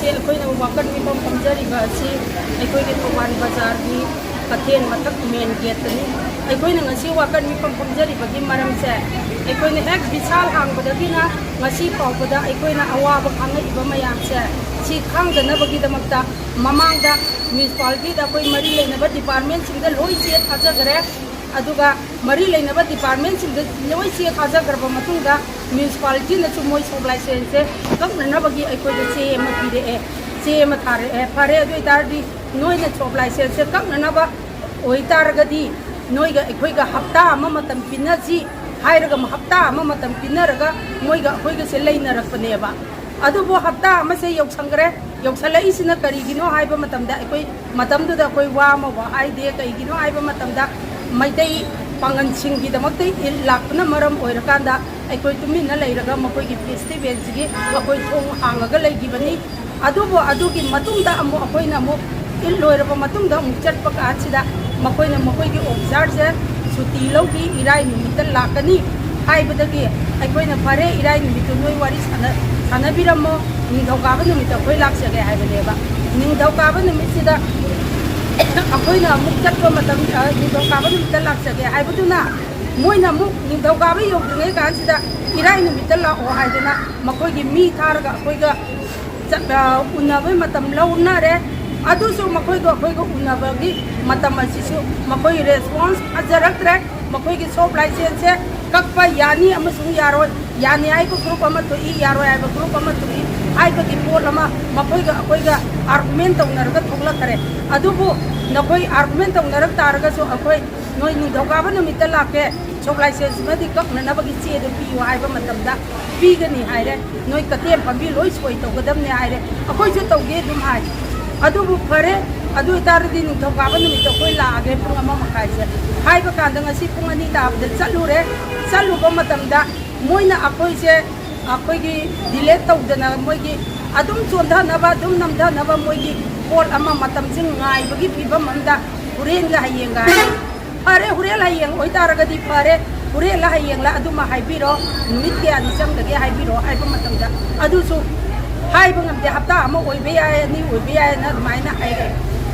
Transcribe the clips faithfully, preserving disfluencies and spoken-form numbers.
ꯑꯩꯈꯣꯏꯅ ꯋꯥꯀꯠ ꯃꯤꯐꯝ ꯐꯝꯖꯔꯤꯕ ꯑꯁꯤ ꯑꯩꯈꯣꯏꯒꯤ ꯊꯧꯕꯥꯜ ꯕꯖꯥꯔꯒꯤ ꯀꯩꯊꯦꯜ ꯃꯊꯛ ꯃꯦꯟ ꯒꯦꯠꯇꯅꯤ꯫ ꯑꯩꯈꯣꯏꯅ ꯉꯁꯤ ꯋꯥꯀꯠ ꯃꯤꯐꯝ ꯐꯝꯖꯔꯤꯕꯒꯤ ꯃꯔꯝꯁꯦ, ꯑꯩꯈꯣꯏꯅ ꯍꯦꯛ ꯕꯤꯁꯥꯜ ꯍꯥꯡꯕꯗꯒꯤꯅ ꯉꯁꯤ ꯐꯥꯎꯕꯗ ꯑꯩꯈꯣꯏꯅ ꯑꯋꯥꯕ ꯈꯥꯡꯉꯛꯏꯕ ꯃꯌꯥꯝꯁꯦ, ꯁꯤ ꯈꯥꯡꯗꯅꯕꯒꯤꯗꯃꯛꯇ ꯃꯃꯥꯡꯗ ꯃ꯭ꯌꯨꯅꯤꯁꯤꯄꯥꯂꯤꯇꯤꯗ ꯑꯩꯈꯣꯏ ꯃꯔꯤ ꯂꯩꯅꯕ ꯗꯤꯄꯥꯔꯠꯃꯦꯟꯁꯤꯡꯗ ꯂꯣꯏ ꯆꯦ ꯊꯥꯖꯈ꯭ꯔꯦ꯫ ꯑꯗꯨꯒ ꯃꯔꯤ ꯂꯩꯅꯕ ꯗꯤꯄꯥꯔꯠꯃꯦꯟꯁꯤꯡꯗ ꯂꯣꯏ ꯆꯦ ꯊꯥꯖꯈ꯭ꯔꯕ ꯃꯇꯨꯡꯗ ꯃ꯭ꯌꯨꯅꯤꯁꯤꯄꯥꯂꯤꯇꯤꯅꯁꯨ ꯃꯣꯏ ꯁꯣꯞ ꯂꯥꯏꯁꯦꯟꯁꯁꯦ ꯀꯛꯅꯅꯕꯒꯤ ꯑꯩꯈꯣꯏꯗ ꯆꯦ ꯑꯃ ꯄꯤꯔꯛꯑꯦ, ꯆꯦ ꯑꯃ ꯊꯥꯔꯛꯑꯦ꯫ ꯐꯔꯦ, ꯑꯗꯨ ꯑꯣꯏꯇꯥꯔꯗꯤ ꯅꯣꯏꯅ ꯁꯣꯞ ꯂꯥꯏꯁꯦꯟꯁꯁꯦ ꯀꯛꯅꯅꯕ ꯑꯣꯏꯇꯥꯔꯒꯗꯤ ꯅꯣꯏꯒ ꯑꯩꯈꯣꯏꯒ ꯍꯞꯇꯥ ꯑꯃ ꯃꯇꯝ ꯄꯤꯅꯁꯤ ꯍꯥꯏꯔꯒ ꯍꯞꯇꯥ ꯑꯃ ꯃꯇꯝ ꯄꯤꯅꯔꯒ ꯃꯣꯏꯒ ꯑꯩꯈꯣꯏꯒꯁꯦ ꯂꯩꯅꯔꯛꯄꯅꯦꯕ꯫ ꯑꯗꯨꯕꯨ ꯍꯞꯇꯥ ꯑꯃꯁꯦ ꯌꯧꯁꯟꯈ꯭ꯔꯦ꯫ ꯌꯧꯁꯜꯂꯛꯏꯁꯤꯅ ꯀꯔꯤꯒꯤꯅꯣ ꯍꯥꯏꯕ ꯃꯇꯝꯗ, ꯑꯩꯈꯣꯏ ꯃꯇꯝꯗꯨꯗ ꯑꯩꯈꯣꯏ ꯋꯥ ꯑꯃꯐꯥꯎ ꯍꯥꯏꯗꯦ꯫ ꯀꯩꯒꯤꯅꯣ ꯍꯥꯏꯕ ꯃꯇꯝꯗ, ꯃꯩꯇꯩ ꯄꯥꯉꯜꯁꯤꯡꯒꯤꯗꯃꯛꯇ ꯏꯗ ꯂꯥꯛꯄꯅ ꯃꯔꯝ ꯑꯣꯏꯔꯀꯥꯟꯗ ꯑꯩꯈꯣꯏ ꯇꯨꯃꯤꯟꯅ ꯂꯩꯔꯒ ꯃꯈꯣꯏꯒꯤ ꯐꯦꯁꯇꯤꯚꯦꯜꯁꯤꯒꯤ ꯑꯩꯈꯣꯏ ꯊꯣꯡ ꯍꯥꯡꯉꯒ ꯂꯩꯈꯤꯕꯅꯤ꯫ ꯑꯗꯨꯕꯨ ꯑꯗꯨꯒꯤ ꯃꯇꯨꯡꯗ ꯑꯃꯨꯛ ꯑꯩꯈꯣꯏꯅ ꯑꯃꯨꯛ ꯏꯗ ꯂꯣꯏꯔꯕ ꯃꯇꯨꯡꯗ ꯑꯃꯨꯛ ꯆꯠꯄ ꯀꯥꯟꯁꯤꯗ ꯃꯈꯣꯏꯅ ꯃꯈꯣꯏꯒꯤ ꯑꯣꯐꯤꯁꯥꯔꯁꯦ ꯁꯨꯇꯤ ꯂꯧꯈꯤ, ꯏꯔꯥꯏ ꯅꯨꯃꯤꯠꯇ ꯂꯥꯛꯀꯅꯤ ꯍꯥꯏꯕꯗꯒꯤ ꯑꯩꯈꯣꯏꯅ, "ꯐꯔꯦ, ꯏꯔꯥꯏ ꯅꯨꯃꯤꯠꯇꯨ ꯅꯣꯏ ꯋꯥꯔꯤ ꯁꯥꯟꯅ-, ꯁꯥꯟꯅꯕꯤꯔꯝꯃꯣ, ꯅꯤꯡꯊꯧꯀꯥꯕ ꯅꯨꯃꯤꯠꯇ ꯑꯩꯈꯣꯏ ꯂꯥꯛꯆꯒꯦ" ꯍꯥꯏꯕꯅꯦꯕ꯫ ꯅꯤꯡꯊꯧꯀꯥꯕ ꯅꯨꯃꯤꯠꯁꯤꯗ ꯑꯩꯈꯣꯏꯅ ꯑꯃꯨꯛ ꯆꯠꯄ ꯃꯇꯝ, ꯑ, ꯅꯤꯡꯊꯧꯀꯥꯕ ꯅꯨꯃꯤꯠꯇ ꯂꯥꯛꯆꯒꯦ ꯍꯥꯏꯕꯗꯨꯅ, ꯃꯣꯏꯅ ꯑꯃꯨꯛ ꯅꯤꯡꯊꯧꯀꯥꯕ ꯌꯧꯗ꯭ꯔꯤꯉꯩ ꯀꯥꯟꯁꯤꯗ ꯏꯔꯥꯏ ꯅꯨꯃꯤꯠꯇ ꯂꯥꯛꯑꯣ ꯍꯥꯏꯗꯅ ꯃꯈꯣꯏꯒꯤ ꯃꯤ ꯊꯥꯔꯒ ꯑꯩꯈꯣꯏꯒ ꯆꯠ-, ꯑ, ꯎꯅꯕꯩ ꯃꯇꯝ ꯂꯧꯅꯔꯦ꯫ ꯑꯗꯨꯁꯨ ꯃꯈꯣꯏꯒ ꯑꯩꯈꯣꯏꯒ ꯎꯅꯕꯒꯤ ꯃꯇꯝ ꯑꯁꯤꯁꯨ ꯃꯈꯣꯏ ꯔꯦꯁꯄꯣꯟꯁ ꯐꯖꯔꯛꯇ꯭ꯔꯦ꯫ ꯃꯈꯣꯏꯒꯤ ꯁꯣꯞ ꯂꯥꯏꯁꯦꯟꯁꯁꯦ ꯀꯛꯄ ꯌꯥꯅꯤ ꯑꯃꯁꯨꯡ ꯌꯥꯔꯣꯏ, ꯌꯥꯅꯤ ꯍꯥꯏꯕ ꯒ꯭ꯔꯨꯞ ꯑꯃ ꯊꯣꯛꯏ, ꯌꯥꯔꯣꯏ ꯍꯥꯏꯕ ꯒ꯭ꯔꯨꯞ ꯑꯃ ꯊꯣꯛꯏ ꯍꯥꯏꯕꯒꯤ ꯄꯣꯠ ꯑꯃ ꯃꯈꯣꯏꯒ ꯑꯩꯈꯣꯏꯒ ꯑꯥꯔꯒꯨꯃꯦꯟ ꯇꯧꯅꯔꯒ ꯊꯣꯛꯂꯛꯈ꯭ꯔꯦ꯫ ꯑꯗꯨꯕꯨ ꯅꯈꯣꯏ ꯑꯥꯔꯒꯨꯃꯦꯟ ꯇꯧꯅꯔꯛ ꯇꯥꯔꯒꯁꯨ ꯑꯩꯈꯣꯏ ꯅꯣꯏ ꯅꯤꯡꯊꯧꯀꯥꯕ ꯅꯨꯃꯤꯠꯇ ꯂꯥꯛꯀꯦ, ꯁꯣꯞ ꯂꯥꯏꯁꯦꯟꯁ ꯑꯃꯗꯤ ꯀꯛꯅꯅꯕꯒꯤ ꯆꯦꯗꯨ ꯄꯤꯌꯨ ꯍꯥꯏꯕ ꯃꯇꯝꯗ ꯄꯤꯒꯅꯤ ꯍꯥꯏꯔꯦ꯫ ꯅꯣꯏ ꯀꯇꯦꯝ ꯄꯥꯝꯕꯤ ꯂꯣꯏ ꯁꯣꯏ ꯇꯧꯒꯗꯕꯅꯦ ꯍꯥꯏꯔꯦ꯫ ꯑꯩꯈꯣꯏꯁꯨ ꯇꯧꯒꯦ ꯑꯗꯨꯝ ꯍꯥꯏ꯫ ꯑꯗꯨꯕꯨ ꯐꯔꯦ, ꯑꯗꯨ ꯑꯣꯏꯇꯥꯔꯗꯤ ꯅꯤꯡꯊꯧꯀꯥꯕ ꯅꯨꯃꯤꯠꯇ ꯑꯩꯈꯣꯏ ꯂꯥꯛꯑꯒꯦ ꯄꯨꯡ ꯑꯃ ꯃꯈꯥꯏꯁꯦ ꯍꯥꯏꯕ ꯀꯥꯟꯗ ꯉꯁꯤ ꯄꯨꯡ ꯑꯅꯤ ꯇꯥꯕꯗ ꯆꯠꯂꯨꯔꯦ꯫ ꯆꯠꯂꯨꯕ ꯃꯇꯝꯗ ꯃꯣꯏꯅ ꯑꯩꯈꯣꯏꯁꯦ, ꯑꯩꯈꯣꯏꯒꯤ ꯗꯤꯂꯦ ꯇꯧꯗꯅ ꯃꯣꯏꯒꯤ ꯑꯗꯨꯝ ꯆꯣꯟꯊꯅꯕ, ꯑꯗꯨꯝ ꯅꯝꯊꯅꯕ ꯃꯣꯏꯒꯤ ꯄꯣꯠ ꯑꯃ ꯃꯇꯝꯁꯤ ꯉꯥꯏꯕꯒꯤ ꯐꯤꯕꯝ ꯑꯃꯗ ꯍꯣꯔꯦꯟꯒ ꯍꯌꯦꯡꯒ ꯍꯥꯏ꯫ ꯐꯔꯦ, ꯍꯣꯔꯦꯟ ꯍꯌꯦꯡ ꯑꯣꯏꯇꯥꯔꯒꯗꯤ ꯐꯔꯦ, ꯍꯣꯔꯦꯟꯂ ꯍꯌꯦꯡꯂ ꯑꯗꯨꯃ ꯍꯥꯏꯕꯤꯔꯣ, ꯅꯨꯃꯤꯠ ꯀꯌꯥꯅꯤ ꯆꯪꯒꯗꯒꯦ ꯍꯥꯏꯕꯤꯔꯣ ꯍꯥꯏꯕ ꯃꯇꯝꯗ ꯑꯗꯨꯁꯨ ꯍꯥꯏꯕ ꯉꯝꯗꯦ, ꯍꯞꯇꯥ ꯑꯃ ꯑꯣꯏꯕ ꯌꯥꯏ, ꯑꯅꯤ ꯑꯣꯏꯕ ꯌꯥꯏꯅ ꯑꯗꯨꯃꯥꯏꯅ ꯍꯥꯏꯔꯦ꯫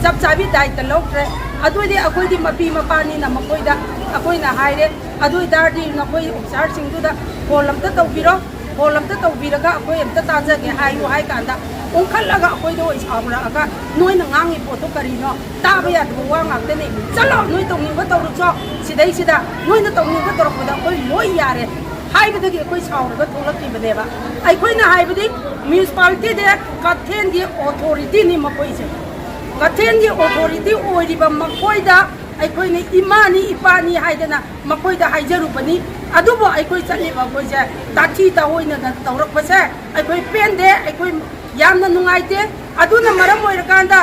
ꯆꯞ ꯆꯥꯕꯤ ꯗꯥꯏꯇ ꯂꯧꯗ꯭ꯔꯦ꯫ ꯑꯗꯨꯗꯤ ꯑꯩꯈꯣꯏꯗꯤ ꯃꯄꯤ ꯃꯄꯥꯅꯤꯅ ꯃꯈꯣꯏꯗ ꯑꯩꯈꯣꯏꯅ ꯍꯥꯏꯔꯦ, ꯑꯗꯨ ꯑꯣꯏꯇꯥꯔꯗꯤ ꯅꯈꯣꯏ ꯑꯣꯐꯤꯁꯥꯔꯁꯤꯡꯗꯨꯗ ꯐꯣꯟ ꯑꯝꯇ ꯇꯧꯕꯤꯔꯣ, ꯐꯣꯟ ꯑꯝꯇ ꯇꯧꯕꯤꯔꯒ ꯑꯩꯈꯣꯏ ꯑꯝꯇ ꯇꯥꯖꯒꯦ ꯍꯥꯏꯌꯨ ꯍꯥꯏ ꯀꯥꯟꯗ, ꯑꯣꯟꯈꯠꯂꯒ ꯑꯩꯈꯣꯏꯗ ꯑꯣꯏꯅ ꯁꯥꯎꯔꯛꯑꯒ, "ꯅꯣꯏꯅ ꯉꯥꯡꯉꯤ ꯄꯣꯠꯇꯣ ꯀꯔꯤꯅꯣ? ꯇꯥꯕ ꯌꯥꯗꯕ ꯋꯥ ꯉꯥꯛꯇꯅꯤ꯫ ꯆꯠꯂꯣ, ꯅꯣꯏ ꯇꯧꯅꯤꯡꯕ ꯇꯧꯔꯨꯆꯣ, ꯁꯤꯗꯩꯁꯤꯗ ꯅꯣꯏꯅ ꯇꯧꯅꯤꯡꯕ ꯇꯧꯔꯛꯄꯗ ꯑꯩꯈꯣꯏ ꯂꯣꯏ ꯌꯥꯔꯦ" ꯍꯥꯏꯕꯗꯒꯤ ꯑꯩꯈꯣꯏ ꯁꯥꯎꯔꯒ ꯊꯣꯛꯂꯛꯈꯤꯕꯅꯦꯕ꯫ ꯑꯩꯈꯣꯏꯅ ꯍꯥꯏꯕꯗꯤ ꯃ꯭ꯌꯨꯅꯤꯁꯤꯄꯥꯂꯤꯇꯤꯗ ꯀꯩꯊꯦꯜꯒꯤ ꯑꯣꯊꯣꯔꯤꯇꯤꯅꯤ ꯃꯈꯣꯏꯁꯦ꯫ ꯀꯩꯊꯦꯜꯒꯤ ꯑꯣꯊꯣꯔꯤꯇꯤ ꯑꯣꯏꯔꯤꯕ ꯃꯈꯣꯏꯗ ꯑꯩꯈꯣꯏꯅ ꯏꯃꯥꯅꯤ ꯏꯄꯥꯅꯤ ꯍꯥꯏꯗꯅ ꯃꯈꯣꯏꯗ ꯍꯥꯏꯖꯔꯨꯕꯅꯤ꯫ ꯑꯗꯨꯕꯨ ꯑꯩꯈꯣꯏ ꯆꯠꯂꯤꯕ ꯑꯩꯈꯣꯏꯁꯦ ꯇꯥꯊꯤ ꯇꯥꯑꯣꯏꯅꯗꯅ ꯇꯧꯔꯛꯄꯁꯦ ꯑꯩꯈꯣꯏ ꯄꯦꯟꯗꯦ, ꯑꯩꯈꯣꯏ ꯌꯥꯝꯅ ꯅꯨꯡꯉꯥꯏꯇꯦ꯫ ꯑꯗꯨꯅ ꯃꯔꯝ ꯑꯣꯏꯔꯀꯥꯟꯗ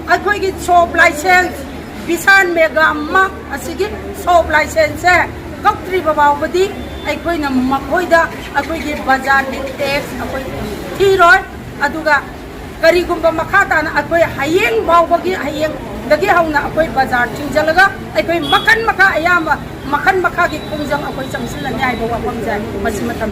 ꯑꯩꯈꯣꯏꯒꯤ ꯁꯣꯞ ꯂꯥꯏꯁꯦꯟꯁ, ꯕꯤꯁꯥꯜ ꯃꯦꯒꯥ ꯃꯥꯔꯠ ꯑꯁꯤꯒꯤ ꯁꯣꯞ ꯂꯥꯏꯁꯦꯟꯁꯁꯦ ꯀꯛꯇ꯭ꯔꯤꯕ ꯐꯥꯎꯕꯗꯤ ꯑꯩꯈꯣꯏꯅ ꯃꯈꯣꯏꯗ ꯑꯩꯈꯣꯏꯒꯤ ꯕꯖꯥꯔꯒꯤ ꯇꯦꯛꯁ ꯑꯩꯈꯣꯏ ꯊꯤꯔꯣꯏ꯫ ꯑꯗꯨꯒ ꯀꯔꯤꯒꯨꯝꯕ ꯃꯈꯥ ꯇꯥꯅ ꯑꯩꯈꯣꯏ ꯍꯌꯦꯡ ꯐꯥꯎꯕꯒꯤ, ꯍꯌꯦꯡꯗꯒꯤ ꯍꯧꯅ ꯑꯩꯈꯣꯏ ꯕꯖꯥꯔ ꯊꯤꯡꯖꯤꯜꯂꯒ ꯑꯩꯈꯣꯏ ꯃꯈꯟ ꯃꯈꯥ ꯑꯌꯥꯝꯕ ꯃꯈꯟ ꯃꯈꯥꯒꯤ ꯈꯣꯡꯖꯪ ꯑꯩꯈꯣꯏ ꯆꯪꯁꯤꯜꯂꯅꯤ ꯍꯥꯏꯕ ꯋꯥꯐꯝꯁꯦ ꯃꯁꯤ ꯃꯇꯝ